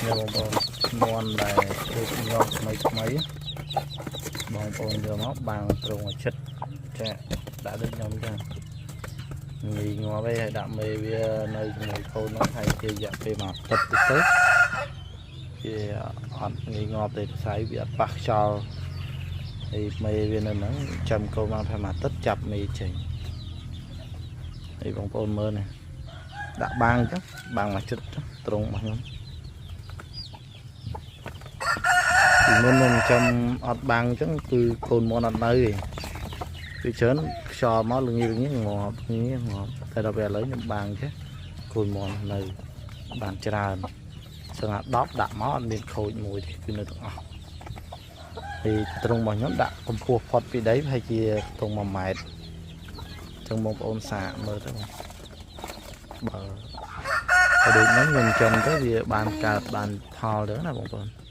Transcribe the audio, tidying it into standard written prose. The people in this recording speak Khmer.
នេះបងប្អូនមាន់ដែលដូចងាប់ថ្មីថ្មីបងប្អូនយកមកបាំងទ្រុងឲ្យចិត្តចាដាក់ដូចខ្ញុំចឹងងាយងាប់ឯងហើយដាក់មេវានៅជាមួយកូននោះហើយគេរយៈពេលមួយអាទិត្យតិចទៅវាអត់ងាយងាប់ទេខ្សែវាអត់ប៉ះខ្យល់ហើយមេវានៅហ្នឹងចាំកូនមកថាមួយអាទិត្យចាប់មេចេញហើយបងប្អូនមើលនេះដាក់បាំងចឹងបាំងមកចិត្តត្រង់របស់ខ្ញុំ ពីមុនខ្ញុំចាំអត់បាំងអញ្ចឹងគឺកូនមាន់អត់នៅទេគឺច្រើនខ្យល់មកល្ងាចល្ងាចងាប់ងាងាប់តែដល់ពេលឥឡូវខ្ញុំបាំងចេះកូនមាន់នៅបានច្រើនសឹងថា10ដាក់មកអត់មានខូចមួយទេគឺនៅទាំងអស់ហើយត្រង់របស់ខ្ញុំដាក់កម្ពស់ផុតពីដីប្រហែលជាខ្ទង់1ម៉ែត្រអញ្ចឹងបងប្អូនសាកមើលទៅបងបើបើដូចហ្នឹងខ្ញុំចាំទៅវាបានកើតបានផលទៅណាបងប្អូន។